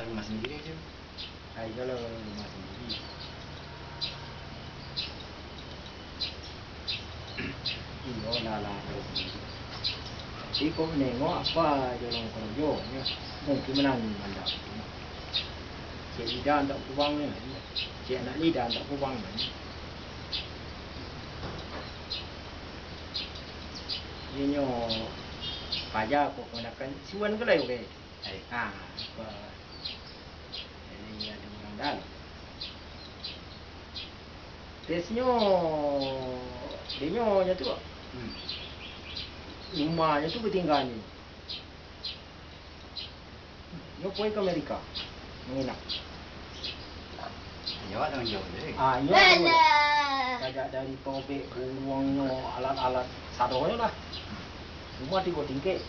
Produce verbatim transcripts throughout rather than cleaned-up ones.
Rumah sendiri tu. Ai, kalau rumah sendiri. Iyo, lah, lah, kalau sendiri. Tapi kok nengok apa jalan karajo, yo. Mungkin menang mandang. Cek lidah antak kubang ni. Cek anak lidah antak kubang ni. Inyo paja kok kenakan siwan ke lai, oke. Ai, ah, apa? Jadi, ado urang dalam. Tesnyo, dinyo nyo tu, Hmm. Rumahnyo tu batingganyo. Nyo pai ka Amerika, manginap. Iyo, tangguang jawab deh. Ah, iyo, Alah. Sajak dari tobek, buruangnyo, alat-alat sadonyo lah. Rumah tigo tingkek.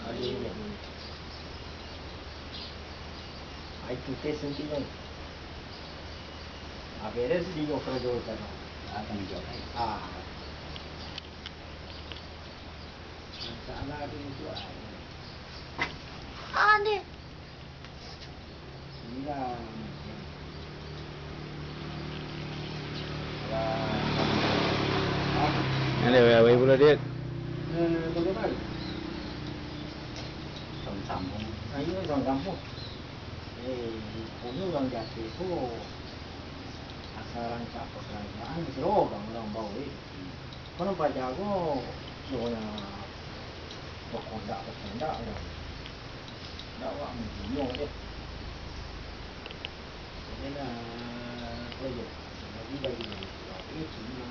Aduh. Ah, itu tes nanti kan. Ah, beres di yo karajo tadi. Ah, tangguang jawab. Ah. Masalah tu itu, ah. Ande. Ada, ada, ada pulo, Dit. Eh, bagaimana? Sama-sama. Ah, iyo, sama-sama. Eh, punyo urang Jati tu, asa rancak pakarajaan, bisa urang, urang bau, eh. Konon paja ko, iyo, bakondak-bakondak, urang. Ndak awak mungkin, eh. Jadi lah, ko jo, jadi bagi-bagi pulo, eh, cuma